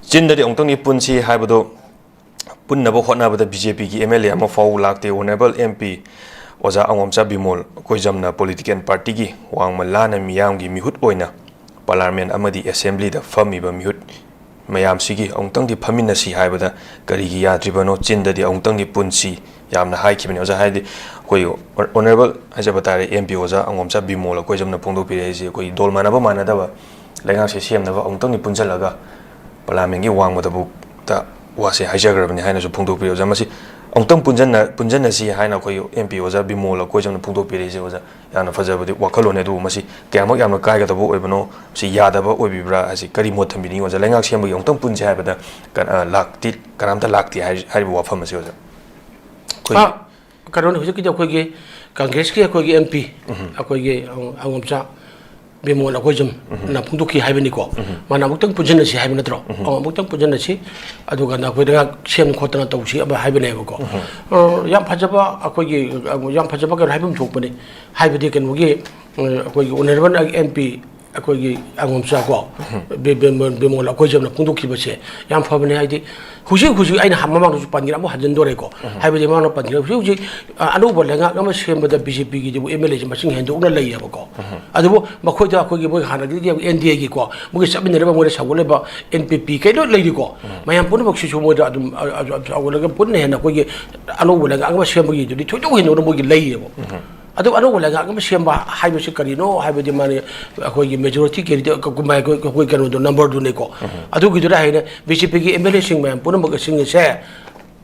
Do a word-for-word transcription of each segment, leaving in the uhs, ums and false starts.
ꯆꯤꯟꯗꯗꯤ ꯑꯃꯨꯛꯇꯪꯗꯤ ꯄꯨꯟꯁꯤ ꯍꯥꯏꯕꯗꯣ ꯄꯨꯟꯅꯕ ꯍꯣꯠꯅꯕꯗ ꯕꯤ ꯖꯦ ꯄꯤꯒꯤ ꯑꯦꯝ ꯑꯦꯜ ꯑꯦ ꯑꯃ ꯐꯥꯎꯕ ꯂꯥꯛꯇꯦ꯫ ꯑꯣꯅꯔꯦꯕꯜ ꯑꯦꯝ ꯄꯤ ꯑꯣꯖꯥ ꯑꯉꯣꯝꯆꯥ ꯕꯤꯃꯣꯜ ꯑꯀꯣꯏꯖꯝꯅ ꯄꯣꯂꯤꯇꯤꯀꯦꯜ ꯄꯥꯔꯇꯤꯒꯤ ꯋꯥꯡꯃ ꯂꯥꯅ ꯃꯤꯌꯥꯝꯒꯤ ꯃꯤꯍꯨꯠ ꯑꯣꯏꯅ ꯄꯥꯔꯂꯥꯃꯦꯟ ꯑꯃꯗꯤ ꯑꯦꯁꯦꯝꯕ꯭ꯂꯤꯗ ꯐꯝꯃꯤꯕ ꯃꯤꯍꯨꯠ ꯃꯌꯥꯝꯁꯤꯒꯤ ꯑꯃꯨꯛꯇꯪꯗꯤ ꯐꯝꯃꯤꯟꯅꯁꯤ ꯍꯥꯏꯕꯗ ꯀꯔꯤꯒꯤ ꯌꯥꯗ꯭ꯔꯤꯕꯅꯣ? ꯆꯤꯟꯗꯗꯤ ꯑꯃꯨꯛꯇꯪꯗꯤ ꯄꯨꯟꯁꯤ ꯌꯥꯝꯅ ꯍꯥꯏꯈꯤꯕꯅꯤ ꯑꯣꯖꯥ꯫ ꯍꯥꯏꯗꯤ ꯑꯩꯈꯣꯏ ꯑꯣꯅꯔꯦꯕꯜ ꯍꯥꯏꯖꯕ ꯇꯥꯔꯦ, ꯑꯦꯝ ꯄꯤ ꯑꯣꯖꯥ ꯑꯉꯣꯝꯆꯥ ꯕꯤꯃꯣꯜ ꯑꯀꯣꯏꯖꯝꯅ ꯐꯣꯡꯗꯣꯛꯄꯤꯔꯛꯏꯁꯦ, ꯑꯩꯈꯣꯏꯒꯤ ꯗꯣꯜ ꯃꯥꯟꯅꯕ ꯃꯥꯟꯅꯗꯕ ꯂꯩꯉꯥꯛꯁꯦ ꯁꯦꯝꯅꯕ ꯑꯃꯨꯛꯇꯪꯗꯤ ꯄꯨꯟꯁꯤꯜꯂꯒ ꯄꯥꯔꯂꯥꯃꯦꯟꯒꯤ ꯋꯥꯡꯃꯗꯕꯨꯛꯇ ꯋꯥꯁꯦ ꯍꯥꯏꯖꯈ꯭ꯔꯕꯅꯤ ꯍꯥꯏꯅꯁꯨ ꯐꯣꯡꯗꯣꯛꯄꯤꯔꯛꯏ ꯑꯣꯖꯥ꯫ ꯃꯁꯤ ꯑꯃꯨꯛꯇꯪ ꯄꯨꯟꯁꯤꯟꯅ-, ꯄꯨꯟꯁꯤꯟꯅꯁꯤ ꯍꯥꯏꯅ ꯑꯩꯈꯣꯏ ꯑꯦꯝ ꯄꯤ ꯑꯣꯖꯥ ꯕꯤꯃꯣꯜ ꯑꯀꯣꯏꯖꯝꯅ ꯐꯣꯡꯗꯣꯛꯄꯤꯔꯛꯏꯁꯦ ꯑꯣꯖꯥ, ꯌꯥꯝꯅ ꯐꯖꯕꯗꯤ ꯋꯥꯈꯜꯂꯣꯟꯅꯦ꯫ ꯑꯗꯨꯕꯨ ꯃꯁꯤ ꯀꯌꯥꯃꯨꯛ ꯌꯥꯝꯅ ꯀꯥꯏꯒꯗꯕ ꯑꯣꯏꯕꯅꯣ, ꯃꯁꯤ ꯌꯥꯗꯕ ꯑꯣꯏꯕꯤꯕ꯭ꯔꯥ ꯍꯥꯏꯁꯤ ꯀꯔꯤ ꯃꯣꯠ ꯊꯝꯕꯤꯅꯤꯡꯉꯤ ꯑꯣꯖꯥ? ꯂꯩꯉꯥꯛ ꯁꯦꯝꯕꯒꯤ ꯑꯃꯨꯛꯇꯪ ꯄꯨꯟꯁꯦ ꯍꯥꯏꯕꯗ ꯀ-, ꯑ, ꯂꯥꯛꯇꯤ, ꯀꯅꯥꯝꯇ ꯂꯥꯛꯇꯦ ꯍꯥꯏ-, ꯍꯥꯏꯔꯤꯕ ꯋꯥꯐꯝ ꯑꯁꯤ ꯑꯣꯖꯥ꯫ ꯑꯩꯈꯣꯏ ꯑ, ꯀꯩꯅꯣꯅꯤ, ꯍꯧꯖꯤꯛꯀꯤꯗꯤ ꯑꯩꯈꯣꯏꯒꯤ ꯀꯪꯒ꯭ꯔꯦꯁꯀꯤ ꯑꯩꯈꯣꯏꯒꯤ ꯑꯦꯝ ꯄꯤ, ꯎꯝ꯫ ꯑꯩꯈꯣꯏꯒꯤ ꯑꯉꯣꯝꯆꯥ ꯕꯤꯃꯣꯜ ꯑꯩꯈꯣꯏ ꯁꯨꯝꯅ ꯐꯣꯡꯗꯣꯛꯈꯤ ꯍꯥꯏꯕꯅꯤꯀꯣ꯫ ꯎꯝ꯫ ꯃꯥꯅ ꯑꯃꯨꯛꯇꯪ ꯄꯨꯟꯁꯤꯟꯅꯁꯤ ꯍꯥꯏꯕ ꯅꯠꯇ꯭ꯔꯣ? ꯎꯝ꯫ ꯑꯣ, ꯑꯃꯨꯛꯇꯪ ꯄꯨꯟꯁꯤꯟꯅꯁꯤ, ꯑꯗꯨꯒ ꯑꯩꯈꯣꯏ ꯂꯩꯉꯥꯛ ꯁꯦꯝ ꯈꯣꯠꯇꯅ ꯇꯧꯁꯤ ꯑꯃ ꯍꯥꯏꯕꯅꯦꯕꯀꯣ꯫ ꯎꯝ꯫ ꯑ, ꯌꯥꯝ ꯐꯖꯕ ꯑꯩꯈꯣꯏꯒꯤ, ꯑ, ꯌꯥꯝ ꯐꯖꯕ ꯀꯩꯅꯣ ꯍꯥꯏꯐꯝ ꯊꯣꯛꯄꯅꯤ꯫ ꯍꯥꯏꯕꯗꯤ ꯀꯩꯅꯣꯒꯤ, ꯑ, ꯑꯩꯈꯣꯏꯒꯤ ꯑꯣꯅꯔꯦꯕꯜ ꯑꯦꯝ ꯄꯤ ꯑꯩꯈꯣꯏꯒꯤ ꯑꯉꯣꯝꯆꯥ ꯀꯣ, ꯎꯝ꯫ ꯕꯤ-, ꯕꯤ-, ꯕꯤꯃꯣꯜ ꯑꯩꯈꯣꯏ ꯁꯨꯝꯅ ꯐꯣꯡꯗꯣꯛꯈꯤꯕꯁꯦ ꯌꯥꯝ ꯐꯕꯅꯤ꯫ ꯍꯥꯏꯗꯤ ꯍꯧꯖꯤꯛ, ꯍꯧꯖꯤꯛ ꯑꯩꯅ ꯍ-, ꯃꯃꯥꯡꯗꯁꯨ ꯄꯟꯈ꯭ꯔꯦ, ꯑꯃꯨꯛ ꯍꯟꯖꯤꯟꯗꯣꯔꯦꯀꯣ꯫ ꯎꯝ꯫ ꯍꯥꯏꯕꯗꯤ ꯃꯃꯥꯡꯗ ꯄꯟꯈ꯭ꯔꯦ, ꯍꯧꯖꯤꯛ, ꯍꯧꯖꯤꯛ, ꯑ, ꯑꯅꯧꯕ ꯂꯩꯉꯥꯛ ꯑꯃ ꯁꯦꯝꯕꯗ ꯕꯤ ꯖꯦ ꯄꯤꯒꯤꯗꯤꯕꯨ ꯑꯦꯝ ꯑꯦꯜ ꯑꯦꯁꯦ ꯃꯁꯤꯡ ꯍꯦꯟꯗꯣꯛꯅ ꯂꯩꯌꯦꯕꯀꯣ꯫ ꯎꯝ꯫ ꯑꯗꯨꯕꯨ ꯃꯈꯣꯏꯗ ꯑꯩꯈꯣꯏꯒꯤ ꯃꯣꯏ ꯍꯥꯟꯅꯗꯒꯤ ꯑꯦꯟ ꯗꯤ ꯑꯦꯒꯤꯀꯣ, ꯃꯣꯏꯒꯤ ꯆꯠꯃꯤꯟꯅꯔꯤꯕ, ꯃꯣꯏꯅ ꯁꯧꯒꯠꯂꯤꯕ ꯑꯦꯟ ꯄꯤ ꯄꯤ ꯀꯩ ꯂꯣꯏ ꯂꯩꯔꯤꯀꯣ꯫ ꯎꯝ꯫ ꯃꯌꯥꯝ ꯄꯨꯝꯅꯃꯛꯁꯤꯁꯨ ꯃꯣꯏꯗ ꯑꯗꯨꯝ, ꯑ, ꯑ, ꯑ, ꯁꯧꯒꯠꯂꯒ ꯄꯨꯟꯅ ꯍꯦꯟꯅ ꯑꯩꯈꯣꯏꯒꯤ ꯑꯅꯧꯕ ꯂꯩꯉꯥꯛ ꯑꯃ ꯁꯦꯝꯕꯒꯤꯗꯨꯗꯤ ꯊꯣꯏꯗꯣꯛ ꯍꯦꯟꯗꯣꯛꯅ ꯃꯣꯏꯒꯤ ꯂꯩꯌꯦꯕ꯫ ꯎꯝ꯫ ꯑꯗꯨ ꯑꯅꯧꯕ ꯂꯩꯉꯥꯛ ꯑꯃ ꯁꯦꯝꯕ ꯍꯥꯏꯕꯁꯤ ꯀꯔꯤꯅꯣ ꯍꯥꯏꯕꯗꯤ ꯃꯥꯅ ꯑꯩꯈꯣꯏꯒꯤ ꯃꯦꯖꯣꯔꯤꯇꯤ ꯀꯦꯟꯗꯤꯗꯦꯠ ꯑꯩꯈꯣꯏ ꯀꯩꯅꯣꯗꯣ, ꯅꯝꯕꯔꯗꯨꯅꯤꯀꯣ꯫ ꯎꯝ꯫ ꯑꯗꯨꯒꯤꯗꯨꯗ ꯍꯥꯏꯅ ꯕꯤ ꯖꯦ ꯄꯤꯒꯤ ꯑꯦꯝ ꯑꯦꯜ ꯑꯦꯁꯤꯡ ꯃꯌꯥꯝ ꯄꯨꯝꯅꯃꯛ ꯑꯁꯤꯡ ꯑꯁꯦ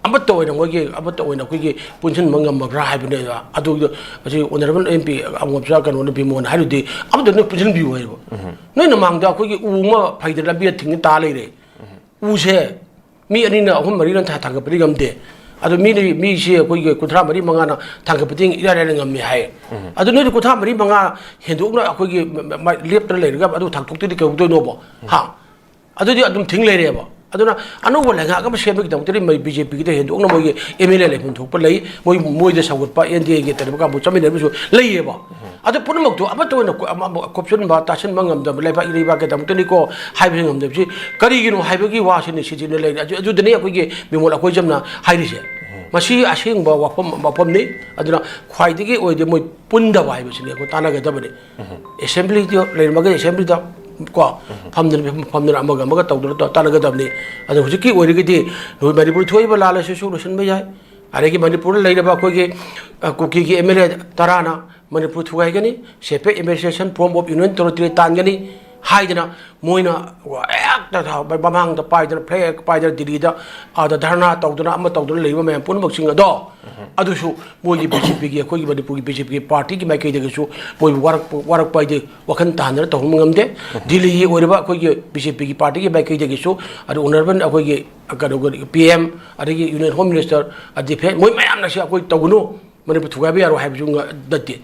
ꯑꯃꯠꯇ ꯑꯣꯏꯅ ꯃꯣꯏꯒꯤ, ꯑꯃꯠꯇ ꯑꯣꯏꯅ ꯑꯩꯈꯣꯏꯒꯤ ꯄꯨꯟꯁꯤꯟꯕ ꯉꯝꯃꯕ꯭ꯔꯥ ꯍꯥꯏꯕꯅꯦꯕ꯫ ꯑꯗꯨ ꯃꯁꯤ ꯑꯣꯅꯔꯦꯕꯜ ꯑꯦꯝ ꯄꯤ ꯑꯉꯣꯝꯆꯥ ꯀꯩꯅꯣꯅ ꯕꯤꯃꯣꯟ ꯍꯥꯏꯔꯨꯗꯤ ꯑꯃꯠꯇ ꯅꯣꯏ ꯄꯨꯟꯁꯤꯟꯕꯤꯌꯨ ꯍꯥꯏꯕ꯫ ꯎꯝ꯫ ꯅꯣꯏ ꯃꯃꯥꯡꯗ ꯑꯩꯈꯣꯏꯒꯤ ꯎ ꯑꯃ ꯐꯩꯗ ꯂꯝꯕꯤꯗ ꯊꯤꯡꯉ ꯇꯥ ꯂꯩꯔꯦ꯫ ꯎꯝ꯫ ꯎꯁꯦ ꯃꯤ ꯑꯅꯤꯅ, ꯑꯍꯨꯝ ꯃꯔꯤꯅ ꯊꯥ-, ꯊꯥꯡꯒꯠꯄꯗꯤ ꯉꯝꯗꯦ꯫ ꯑꯗꯣ ꯃꯤꯗꯤ, ꯃꯤꯁꯦ ꯑꯩꯈꯣꯏꯒꯤ ꯀꯨꯟꯊ꯭ꯔꯥ ꯃꯔꯤ ꯃꯉꯥꯅ ꯊꯥꯡꯒꯠꯄꯗꯤ ꯏꯔꯥꯏ ꯂꯥꯏꯅ ꯉꯝꯃꯤ ꯍꯥꯏ꯫ ꯎꯝ꯫ ꯑꯗꯨ ꯅꯣꯏꯗꯤ ꯀꯨꯟꯊ꯭ꯔꯥ ꯃꯔꯤ ꯃꯉꯥ ꯍꯦꯟꯗꯣꯛꯅ ꯑꯩꯈꯣꯏꯒꯤ ꯃ-, ꯃ-, ꯃ-, ꯂꯦꯞꯇꯅ ꯂꯩꯔꯒ ꯑꯗꯨ ꯊꯥꯡꯇꯣꯛꯇ꯭ꯔꯗꯤ ꯀꯩꯗꯧꯗꯣꯏꯅꯣꯕ? ꯎꯝ꯫ ꯍꯥ? ꯑꯗꯨꯗꯤ ꯑꯗꯨꯝ ꯊꯤꯡ ꯂꯩꯔꯦꯕ꯫ ꯑꯗꯨꯅ ꯑꯅꯧꯕ ꯂꯩꯉꯥꯛ ꯑꯃ ꯁꯦꯝꯕꯒꯤꯗꯃꯛꯇꯗꯤ ꯃꯣꯏ ꯕꯤ ꯖꯦ ꯄꯤꯒꯤꯗ ꯍꯦꯟꯗꯣꯛꯅ ꯃꯣꯏꯒꯤ ꯑꯦꯝ ꯑꯦꯜ ꯑꯦ ꯂꯩꯐꯝ ꯊꯣꯛꯄ ꯂꯩ, ꯃꯣꯏ, ꯃꯣꯏꯗ ꯁꯧꯒꯠꯄ ꯑꯦꯟ ꯗꯤ ꯑꯦꯒꯤ ꯇꯧꯔꯤꯕ ꯀꯥꯡꯕꯨ ꯆꯠꯃꯤꯟꯅꯔꯤꯕꯁꯨ ꯂꯩꯌꯦꯕ꯫ ꯑꯗꯨ ꯄꯨꯝꯅꯃꯛꯇꯣ ꯑꯃꯠꯇ ꯑꯣꯏꯅ ꯀꯣ-, ꯑꯃ-, ꯑꯃ ꯈꯣꯞꯆꯤꯟꯕ, ꯇꯥꯁꯤꯟꯕ ꯉꯝꯗꯕ, ꯂꯩꯕꯥꯛ ꯏꯔꯩꯕꯥꯛꯀꯤꯗꯃꯛꯇꯅꯤꯀꯣ ꯍꯥꯏꯕꯁꯤ ꯉꯝꯗꯕꯁꯤ ꯀꯔꯤꯒꯤꯅꯣ ꯍꯥꯏꯕꯒꯤ ꯋꯥꯁꯤꯅꯤ ꯁꯤꯖꯤꯟꯅ ꯂꯩꯔꯤ꯫ ꯑꯗꯨ-, ꯑꯗꯨꯗꯅꯤ ꯑꯩꯈꯣꯏꯒꯤ ꯃꯤꯃꯣꯟ ꯑꯩꯈꯣꯏ ꯖꯝꯅ ꯍꯥꯏꯔꯤꯁꯦ꯫ ꯃꯁꯤ ꯑꯁꯦꯡꯕ ꯋꯥꯐꯝ, ꯋꯥꯐꯝꯅꯤ꯫ ꯑꯗꯨꯅ ꯈ꯭ꯋꯥꯏꯗꯒꯤ ꯑꯣꯏꯗꯤ ꯃꯣꯏ ꯄꯨꯟꯗꯕ ꯍꯥꯏꯕꯁꯤꯅꯤ ꯑꯩꯈꯣꯏ ꯇꯥꯟꯅꯒꯗꯕꯅꯤ꯫ ꯑꯦꯁꯦꯝꯕ꯭ꯂꯤꯗ ꯂꯩꯔꯝꯃꯒ ꯑꯦꯁꯦꯝꯕ꯭ꯂꯤꯗ ꯀꯣ ꯐꯝꯗꯅ, ꯐꯝꯗꯅ ꯑꯃꯒ ꯑꯃꯒ ꯇꯧꯗꯅ ꯇ-, ꯇꯥꯟꯅꯒꯗꯕꯅꯤ꯫ ꯑꯗꯣ ꯍꯧꯖꯤꯛꯀꯤ ꯑꯣꯏꯔꯒꯗꯤ ꯃꯅꯤꯄꯨꯔ ꯊꯣꯛꯏꯕ ꯂꯥꯜ ꯑꯁꯤꯁꯨ ꯂꯣꯏꯁꯤꯟꯕ ꯌꯥꯏ꯫ ꯑꯗꯒꯤ ꯃꯅꯤꯄꯨꯔꯗ ꯂꯩꯔꯤꯕ ꯑꯩꯈꯣꯏꯒꯤ, ꯑ, ꯀꯨꯀꯤꯒꯤ ꯑꯦꯝ ꯑꯦꯜ ꯑꯦ ꯇꯔꯥꯅ ꯃꯅꯤꯄꯨꯔ ꯊꯨꯒꯥꯏꯒꯅꯤ, separate administration form of union territory ꯇꯥꯟꯒꯅꯤ ꯍꯥꯏꯗꯅ ꯃꯣꯏꯅ ꯍꯦꯛꯇ ꯃꯃꯥꯡꯗ ꯄꯥꯏꯗꯅ, flag ꯄꯥꯏꯗꯅ ꯗꯤꯜꯂꯤꯗ ꯑꯥꯗ ꯙꯔꯅꯥ ꯇꯧꯗꯅ ꯑꯃ ꯇꯧꯗꯅ ꯂꯩꯔꯤꯕ ꯃꯌꯥꯝ ꯄꯨꯝꯅꯃꯛꯁꯤꯡ ꯑꯗꯣ, ꯑꯗꯨꯁꯨ ꯃꯣꯏꯒꯤ ꯕꯤ ꯖꯦ ꯄꯤꯒꯤ, ꯑꯩꯈꯣꯏꯒꯤ ꯃꯅꯤꯄꯨꯔꯒꯤ ꯕꯤ ꯖꯦ ꯄꯤꯒꯤ ꯄꯥꯔꯇꯤꯒꯤ ꯃꯥꯏꯀꯩꯗꯒꯤꯁꯨ ꯃꯣꯏꯕꯨ ꯋꯥꯔꯛꯄ, ꯋꯥꯔꯛꯄ ꯍꯥꯏꯗꯤ ꯋꯥꯈꯜ ꯇꯥꯍꯟꯗꯅ ꯇꯧꯍꯟꯕ ꯉꯝꯗꯦ꯫ ꯗꯤꯜꯂꯤꯒꯤ ꯑꯣꯏꯔꯤꯕ ꯑꯩꯈꯣꯏꯒꯤ ꯕꯤ ꯖꯦ ꯄꯤꯒꯤ ꯄꯥꯔꯇꯤꯒꯤ ꯃꯥꯏꯀꯩꯗꯒꯤꯁꯨ, ꯑꯗꯨ ꯑꯣꯅꯔꯦꯕꯜ ꯑꯩꯈꯣꯏꯒꯤ ꯀꯩꯅꯣ, ꯄꯤ ꯑꯦꯝ, ꯑꯗꯒꯤ ꯌꯨꯅꯤꯌꯟ ꯍꯣꯝ ꯃꯤꯅꯤꯁꯇꯔ, ꯗꯤꯐꯦꯟꯁ, ꯃꯣꯏ ꯃꯌꯥꯝꯅ ꯁꯤ ꯑꯩꯈꯣꯏ ꯇꯧꯒꯅꯨ, ꯃꯅꯤꯄꯨꯔ ꯊꯨꯒꯥꯏꯕ ꯌꯥꯔꯣꯏ ꯍꯥꯏꯕꯁꯨ ꯉ-, ꯅꯠꯇꯦ꯫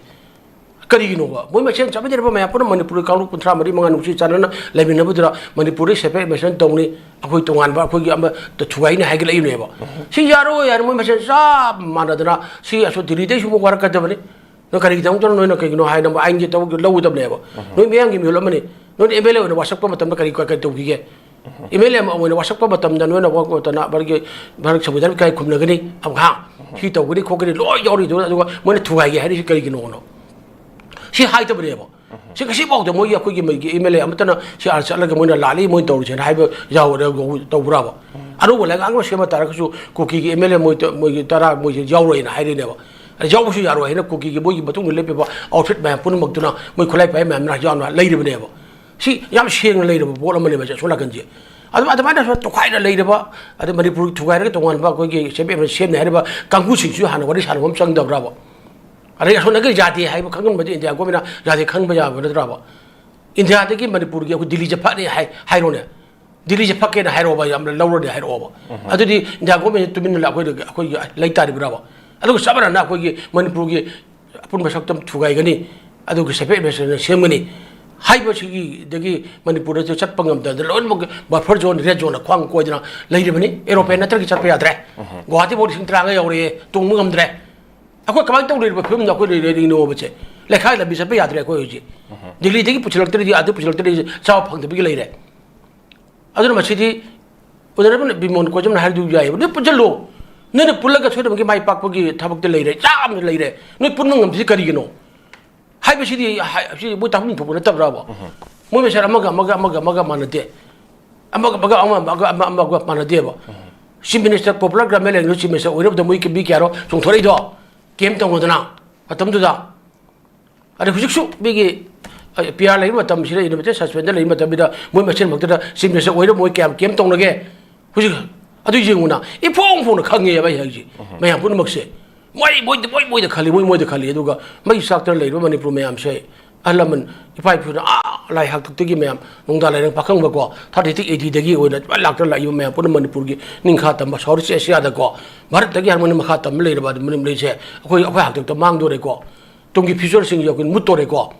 ꯀꯔꯤꯒꯤꯅꯣꯕ? ꯃꯣꯏ ꯃꯁꯦꯟ ꯆꯠꯃꯤꯟꯅꯔꯕ ꯃꯌꯥꯝ ꯄꯨꯝꯅ ꯃꯅꯤꯄꯨꯔꯒꯤ ꯀꯥꯡꯂꯨꯞ ꯀꯨꯟꯊ꯭ꯔꯥ ꯃꯔꯤ ꯃꯉꯥ ꯅꯨꯡꯁꯤ ꯆꯥꯟꯅꯅ ꯂꯩꯃꯤꯟꯅꯕꯗꯨꯗ ꯃꯅꯤꯄꯨꯔꯗ separate administration ꯇꯧꯅꯤ, ꯑꯩꯈꯣꯏ ꯇꯣꯉꯥꯟꯕ ꯑꯩꯈꯣꯏꯒꯤ ꯑꯃ ꯊꯨꯒꯥꯏꯅꯤ ꯍꯥꯏꯒꯠꯂꯛꯏꯕꯅꯦꯕ꯫ ꯁꯤ ꯌꯥꯔꯣꯏ ꯍꯥꯏꯅ ꯃꯣꯏ ꯃꯁꯦꯟ ꯆꯞ ꯃꯥꯟꯅꯗꯅ ꯁꯤ ꯑꯁꯣꯝ ꯗꯤꯜꯂꯤꯗꯩꯁꯨ ꯑꯃꯨꯛ ꯋꯥꯔꯛꯀꯗꯕꯅꯤ꯫ ꯅꯣꯏ ꯀꯔꯤꯒꯤꯗꯃꯛꯇꯅꯣ ꯅꯣꯏꯅ ꯀꯩꯒꯤꯅꯣ ꯍꯥꯏꯅ ꯑꯃꯨꯛ ꯑꯥꯏꯟꯒꯤ ꯊꯕꯛ ꯂꯧꯒꯗꯕꯅꯦꯕ꯫ ꯅꯣꯏ ꯃꯤꯌꯥꯝꯒꯤ ꯃꯤꯍꯨꯠ ꯑꯃꯅꯤ꯫ ꯅꯣꯏꯅ ꯑꯦꯝ ꯑꯦꯜ ꯑꯦ ꯑꯣꯏꯅ ꯋꯥꯁꯛꯄ ꯃꯇꯝꯗ ꯀꯔꯤ, ꯀꯔꯤ ꯇꯧꯈꯤꯒꯦ? ꯑꯦꯝ ꯑꯦꯜ ꯑꯦ ꯑꯃ ꯑꯣꯏꯅ ꯋꯥꯁꯛꯄ ꯃꯇꯝꯗ ꯅꯣꯏꯅ ꯋꯥ-, ꯋꯥ-, ꯇꯅ-, ꯃꯔꯒꯤ, ꯃꯔꯛ ꯁꯪꯕꯤꯙꯥꯟ ꯀꯥꯏ ꯈꯨꯝꯅꯒꯅꯤ? ꯑꯃꯨꯛ ꯍꯥ? ꯁꯤ ꯇꯧꯒꯅꯤ ꯈꯣꯠꯀꯅꯤ ꯂꯣꯏ ꯌꯥꯎꯔꯤꯗꯨꯅ, ꯑꯗꯨꯒ ꯃꯣꯏꯅ ꯊꯨꯒꯥꯏꯒꯦ ꯍꯥꯏꯔꯤꯁꯤ ꯀꯔꯤꯒꯤꯅꯣꯅꯣ? ꯁꯤ ꯍꯥꯏꯗꯕꯅꯦꯕ꯫ ꯁꯤ ꯉꯁꯤꯐꯥꯎꯗ ꯃꯣꯏꯒꯤ, ꯑꯩꯈꯣꯏꯒꯤ, ꯃꯣꯏꯒꯤ ꯑꯦꯝ ꯑꯦꯜ ꯑꯦ ꯑꯃꯠꯇꯅ ꯁꯤ ꯑꯥ ꯆꯠꯂꯒ ꯃꯣꯏꯅ ꯂꯥꯜꯂꯤ, ꯃꯣꯏꯅ ꯇꯧꯔꯤꯁꯦꯅ ꯍꯥꯏꯕ ꯌꯥꯎꯔ-, ꯇꯧꯕ꯭ꯔꯕ? ꯑꯅꯧꯕ ꯂꯩꯉꯥꯛ ꯑꯃ ꯁꯦꯝꯕ ꯇꯥꯔꯒꯁꯨ ꯀꯨꯀꯤꯒꯤ ꯑꯦꯝ ꯑꯦꯜ ꯑꯦ ꯃꯣꯏ ꯇ-, ꯃꯣꯏꯒꯤ ꯇꯔꯥ ꯃꯣꯏꯁꯦ ꯌꯥꯎꯔꯣꯏꯅ ꯍꯥꯏꯔꯤꯅꯦꯕ꯫ ꯑꯗ ꯌꯥꯎꯕꯁꯨ ꯌꯥꯔꯣꯏ ꯍꯥꯏꯅ ꯀꯨꯀꯤꯒꯤ ꯃꯣꯏꯒꯤ ꯃꯇꯨꯡꯗ ꯂꯦꯞꯄꯤꯕ ꯑꯥꯎꯠꯐꯤꯠ ꯃꯌꯥꯝ ꯄꯨꯝꯅꯃꯛꯇꯨꯅ ꯃꯣꯏ ꯈꯨꯠꯂꯥꯏ ꯄꯥꯏ ꯃꯌꯥꯝꯅ ꯌꯥꯎꯅ ꯂꯩꯔꯤꯕꯅꯦꯕ꯫ ꯁꯤ ꯌꯥꯝ ꯁꯦꯡꯅ ꯂꯩꯔꯕ ꯄꯣꯠ ꯑꯃꯅꯦꯕ ꯁꯤ ꯑꯁꯣꯝ ꯅꯥꯀꯟꯁꯦ꯫ ꯑꯗꯨꯝ ꯑꯗꯨꯃꯥꯏꯅ ꯁꯨꯝ ꯇꯣꯈꯥꯏꯅ ꯂꯩꯔꯕ, ꯑꯗꯩ ꯃꯅꯤꯄꯨꯔ ꯊꯨꯒꯥꯏꯔꯒ ꯇꯣꯉꯥꯟꯕ ꯑꯩꯈꯣꯏꯒꯤ ꯁꯦꯝ-, ꯁꯦꯝꯅꯤ ꯍꯥꯏꯔꯤꯕ ꯀꯥꯡꯕꯨꯁꯤꯡꯁꯨ ꯍꯥꯟꯅ ꯋꯥꯔꯤ ꯁꯥꯟꯅꯕ ꯑꯃ ꯆꯪꯗꯕ꯭ꯔꯕ? ꯑꯗꯩ ꯑꯁꯣꯝꯗꯒꯤ ꯖꯥꯇꯤ ꯍꯥꯏꯕ ꯈꯪꯍꯟꯕꯗꯤ ꯏꯟꯗꯤꯌꯥ ꯒꯣꯔꯃꯦꯟꯅ ꯖꯥꯇꯤ ꯈꯪꯕ ꯌꯥꯕ ꯅꯠꯇ꯭ꯔꯕ? ꯏꯟꯗꯤꯌꯥꯗꯒꯤ ꯃꯅꯤꯄꯨꯔꯒꯤ ꯑꯩꯈꯣꯏ ꯗꯤꯜꯂꯤꯁꯦ ꯐꯛꯅꯤ ꯍꯥꯏ-, ꯍꯥꯏꯔꯣꯅꯦ꯫ ꯗꯤꯜꯂꯤꯁꯦ ꯐꯛꯀꯦꯅ ꯍꯥꯏꯔꯛꯑꯣꯕ, ꯌꯥꯝꯅ ꯂꯧꯔꯅꯤ ꯍꯥꯏꯔꯛꯑꯣꯕ꯫ ꯑꯗꯨꯗꯤ ꯏꯟꯗꯤꯌꯥ ꯒꯣꯔꯃꯦꯟꯁꯦ ꯇꯨꯃꯤꯟꯅ ꯑꯩꯈꯣꯏꯗ, ꯑꯩꯈꯣꯏꯒꯤ ꯂꯩ ꯇꯥꯔꯤꯕ꯭ꯔꯕ? ꯑꯗꯨꯒ ꯆꯞ ꯃꯥꯟꯅꯅ ꯑꯩꯈꯣꯏꯒꯤ ꯃꯅꯤꯄꯨꯔꯒꯤ ꯑꯄꯨꯟꯕ ꯁꯛꯇꯝ ꯊꯨꯒꯥꯏꯒꯅꯤ, ꯑꯗꯨꯒ separate administration ꯁꯦꯝꯒꯅꯤ꯫ ꯍꯥꯏꯕꯁꯤꯒꯤꯗꯒꯤ ꯃꯅꯤꯄꯨꯔꯗꯁꯨ ꯆꯠꯄ ꯉꯝꯗꯗꯅ ꯂꯣꯏꯅꯃꯛ buffer zone, red zone ꯈ꯭ꯋꯥꯡ ꯀꯣꯏꯗꯅ ꯂꯩꯔꯤꯕꯅꯤ꯫ Aeroplane ꯅꯠꯇ꯭ꯔꯒ ꯆꯠꯄ ꯌꯥꯗ꯭ꯔꯦ꯫ ꯒꯨꯋꯥꯍꯥꯇꯤꯐꯥꯎ ꯂꯤꯁꯤꯡ ꯇꯔꯥꯃꯉꯥ ꯌꯧꯔꯛꯑꯦ, ꯇꯣꯡꯕ ꯉꯝꯗ꯭ꯔꯦ꯫ ꯑꯩꯈꯣꯏ ꯀꯃꯥꯏꯅ ꯇꯧ ꯂꯩꯔꯤꯕ ꯐꯤꯕꯝꯗ ꯑꯩꯈꯣꯏ ꯂꯩꯔꯤꯅꯣꯕꯁꯦ? ꯂꯩꯈꯥꯏ ꯂꯝꯕꯤ ꯆꯠꯄ ꯌꯥꯗ꯭ꯔꯦ ꯑꯩꯈꯣꯏ ꯍꯧꯖꯤꯛ꯫ ꯗꯤꯜꯂꯤꯗꯒꯤ ꯄꯨꯁꯤꯜꯂꯛꯇ꯭ꯔꯗꯤ, ꯑꯗꯨ ꯄꯨꯁꯤꯜꯂꯛꯇ꯭ꯔꯗꯤ ꯆꯥꯕ ꯐꯪꯗꯕꯒꯤ ꯂꯩꯔꯦ꯫ ꯑꯗꯨꯅ ꯃꯁꯤꯗꯤ ꯑꯣꯅꯔꯦꯕꯜ ꯕꯤꯃꯣꯟ ꯀꯣꯏꯖꯝꯅ ꯍꯥꯏꯔꯤꯗꯨ ꯌꯥꯏꯌꯦꯕ꯫ ꯅꯣꯏ ꯄꯨꯟꯁꯤꯜꯂꯣ꯫ ꯅꯣꯏꯅ ꯄꯨꯜꯂꯒ ꯁꯣꯏꯗꯅꯃꯛꯀꯤ ꯃꯥꯏ ꯄꯥꯛꯄꯒꯤ ꯊꯕꯛꯇ ꯂꯩꯔꯦ, ꯆꯥꯝꯃ ꯂꯩꯔꯦ꯫ ꯅꯣꯏ ꯄꯨꯟꯕ ꯉꯝꯗ꯭ꯔꯤꯁꯤ ꯀꯔꯤꯒꯤꯅꯣ? ꯍꯥꯏꯕꯁꯤꯗꯤ, ꯍꯥꯏ-, ꯁꯤ ꯃꯣꯏ ꯇꯥꯛꯐꯝ ꯊꯣꯛꯄ ꯅꯠꯇꯕ꯭ꯔꯥꯕ? ꯃꯣꯏ ꯃꯁꯦꯟ ꯑꯃꯒ ꯑꯃꯒ, ꯑꯃꯒ ꯑꯃꯒ ꯃꯥꯟꯅꯗꯦ꯫ ꯑꯃꯒ ꯑꯃꯒ, ꯑꯃ ꯑꯃꯒ, ꯑꯃ ꯑꯃꯒ ꯃꯥꯟꯅꯗꯦꯕ꯫ Chief Minister, popular government ꯂꯩꯔꯤꯉꯩꯗ Chief Minister ꯑꯣꯏꯔꯕꯗ ꯃꯣꯏ ꯃꯤ ꯀꯌꯥꯔꯣ ꯆꯣꯡꯊꯣꯔꯛꯏꯗꯣ? ꯀꯦꯝ ꯇꯧꯅꯗꯅ ꯃꯇꯝꯗꯨꯗ꯫ ꯑꯗ ꯍꯧꯖꯤꯛꯁꯨ ꯃꯤꯒꯤ, ꯑ, P R ꯂꯩꯕ ꯃꯇꯝꯁꯤꯗ, ꯏꯟꯗꯤꯄꯦꯟꯗꯦꯟ ꯁꯁꯄꯦꯟꯗ ꯂꯩꯕ ꯃꯇꯝꯁꯤꯗ ꯃꯣꯏ ꯃꯁꯦꯟꯃꯛꯇꯗ Chief Minister ꯑꯣꯏꯔ ꯃꯣꯏ ꯀꯌꯥꯝ ꯀꯦꯝ ꯇꯧꯅꯒꯦ? ꯍꯧꯖꯤꯛ ꯑꯗꯨ ꯌꯦꯡꯉꯨꯅ, ꯏꯐꯣꯡ ꯐꯣꯡꯅ ꯈꯪꯉꯦꯕ ꯑꯩ ꯍꯥꯏꯁꯦ꯫ ꯃꯌꯥꯝ ꯄꯨꯝꯅꯃꯛꯁꯦ ꯃꯣꯏ, ꯃꯣꯏꯗ, ꯃꯣꯏ, ꯃꯣꯏꯗ ꯈꯜꯂꯤ, ꯃꯣꯏ, ꯃꯣꯏꯗ ꯈꯜꯂꯤ꯫ ꯑꯗꯨꯒ ꯃꯩ ꯆꯥꯛꯇꯅ ꯂꯩꯔꯤꯕ ꯃꯅꯤꯄꯨꯔ ꯃꯌꯥꯝꯁꯦ, ꯑꯍꯜ ꯂꯃꯟ, ꯏꯄꯥ ꯏꯄꯨꯅ ꯑꯥ ꯂꯥꯏ ꯍꯥꯛꯇꯛꯇꯒꯤ ꯃꯌꯥꯝ, ꯅꯣꯡꯗꯥ ꯂꯥꯏꯔꯦꯟ ꯄꯥꯈꯪꯕꯀꯣ, thirty-eight, eighty ꯗꯒꯤ ꯑꯣꯏꯅ ꯂꯣꯏ ꯂꯥꯛꯇꯅ ꯂꯥꯛꯏꯕ ꯃꯌꯥꯝ ꯄꯨꯝꯅꯃꯛ ꯃꯅꯤꯄꯨꯔꯒꯤ ꯅꯤꯡꯈꯥ ꯇꯝꯕ South East Asia ꯗꯀꯣ, ꯚꯥꯔꯠꯇꯒꯤ ꯍꯥꯟꯕ ꯃꯈꯥ ꯇꯝꯕ ꯂꯩꯔꯕ ꯑꯗꯨ ꯃꯅꯤꯄꯨꯔ ꯂꯩꯁꯦ ꯑꯩꯈꯣꯏ, ꯑꯩꯈꯣꯏ ꯍꯥꯛꯇꯛꯇ ꯃꯥꯡꯗꯣꯔꯦꯀꯣ꯫ ꯇꯨꯡꯒꯤ future ꯁꯤꯡꯁꯦ ꯑꯩꯈꯣꯏ ꯃꯨꯠꯇꯣꯔꯦꯀꯣ꯫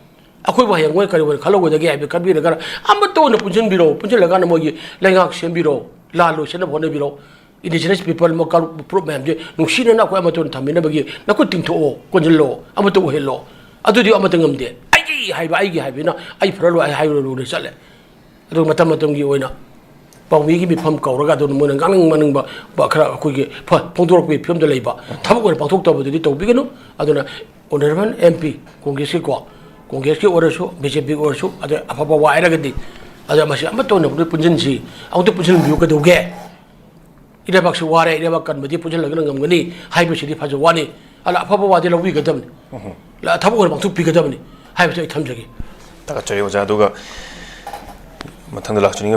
ꯑꯩꯈꯣꯏꯕꯨ ꯍꯌꯦꯡ ꯃꯣꯏ ꯀꯔꯤ ꯑꯣꯏꯅ ꯈꯜꯍꯧꯒꯗꯒꯦ ꯍꯥꯏꯕꯗꯨ ꯈꯟꯕꯤꯔꯒ ꯑꯃꯠꯇ ꯑꯣꯏꯅ ꯄꯨꯟꯁꯤꯟꯕꯤꯔꯣ꯫ ꯄꯨꯟꯁꯤꯜꯂꯀꯥꯟꯗ ꯃꯣꯏꯒꯤ ꯂꯩꯉꯥꯛ ꯁꯦꯝꯕꯤꯔꯣ, ꯂꯥꯜ ꯂꯣꯏꯁꯤꯟꯅꯕ ꯍꯣꯠꯅꯕꯤꯔꯣ꯫ Indigenous people ꯃꯣꯏ ꯀꯥꯡꯂꯨꯞ ꯐꯨꯔꯨꯞ ꯃꯌꯥꯝꯁꯦ ꯅꯨꯡꯁꯤꯅꯅ ꯑꯩꯈꯣꯏ ꯑꯃꯠꯇ ꯑꯣꯏꯅ ꯊꯝꯃꯤꯟꯅꯕꯒꯤ ꯅꯈꯨꯠ ꯇꯤꯡꯊꯣꯛꯑꯣ, ꯀꯣꯟꯁꯤꯜꯂꯣ, ꯑꯃꯠꯇ ꯑꯣꯏꯍꯜꯂꯣ꯫ ꯑꯗꯨꯗꯤ ꯑꯃꯠꯇ ꯉꯝꯗꯦ꯫ ꯑꯩꯒꯤ ꯍꯥꯏꯕ, ꯑꯩꯒꯤ ꯍꯥꯏꯕꯅꯤꯅ ꯑꯩ ꯐꯔ ꯂꯣꯏ, ꯑꯩ ꯍꯥꯏꯔꯨꯔ ꯂꯣꯏꯔꯦ, ꯆꯠꯂꯦ꯫ ꯑꯗꯨꯒ ꯃꯇꯝ ꯃꯇꯝꯒꯤ ꯑꯣꯏꯅ ꯄꯥꯎꯃꯤꯒꯤ ꯃꯤꯐꯝ ꯀꯧꯔꯒ ꯑꯗꯨꯅ ꯃꯣꯏꯅ ꯉꯥꯡꯅꯤꯡ ꯃꯥꯡꯅꯤꯡꯕ ꯈꯔ ꯑꯩꯈꯣꯏꯒꯤ ꯐ-, ꯐꯣꯡꯗꯣꯔꯛꯄꯒꯤ ꯐꯤꯕꯝꯗ ꯂꯩꯕ꯫ ꯊꯕꯛ ꯑꯣꯏꯅ ꯄꯥꯡꯊꯣꯛꯇꯕꯗꯨꯗꯤ ꯇꯧꯕꯤꯒꯅꯨ꯫ ꯑꯗꯨꯅ ꯑꯣꯅꯔꯦꯕꯜ MP, ꯀꯣꯡꯒ꯭ꯔꯦꯁꯀꯤꯀꯣ, ꯀꯣꯡꯒ꯭ꯔꯦꯁꯀꯤ ꯑꯣꯏꯔꯁꯨ, BJP ꯑꯣꯏꯔꯁꯨ, ꯑꯗ ꯑꯐꯕ ꯋꯥ ꯍꯥꯏꯔꯒꯗꯤ, ꯑꯗ ꯃꯁꯤ ꯑꯃꯠꯇ ꯑꯣꯏꯅ ꯄꯨꯟꯁꯤꯟꯁꯤ, ꯑꯃꯨꯛꯇ ꯄꯨꯟꯁꯤꯟꯕꯤꯌꯨ ꯀꯩꯗꯧꯒꯦ? ꯏꯔꯩꯕꯥꯛꯁꯤ ꯋꯥꯔꯦ, ꯏꯔꯩꯕꯥꯛ ꯀꯟꯕꯗꯤ ꯄꯨꯟꯁꯤꯜꯂꯒꯅ ꯉꯝꯒꯅꯤ ꯍꯥꯏꯕꯁꯤꯗꯤ ꯐꯖ ꯋꯥꯅꯤ꯫ ꯑꯗ ꯑꯐꯕ ꯋꯥꯗꯤ ꯂꯧꯕꯤꯒꯗꯕꯅꯤ꯫ ꯎꯝ꯫ ꯊꯕꯛ ꯑꯣꯏꯅ ꯄꯥꯡꯊꯣꯛꯄꯤꯒꯗꯕꯅꯤ ꯍꯥꯏꯕꯁꯤ ꯑꯩ ꯊꯝꯖꯒꯦ꯫ ꯊꯥꯒꯠꯆꯔꯤ ꯑꯣꯖꯥ꯫ ꯑꯗꯨꯒ ꯃꯊꯪꯗ ꯂꯥꯛꯆꯅꯤꯡꯉꯤꯕ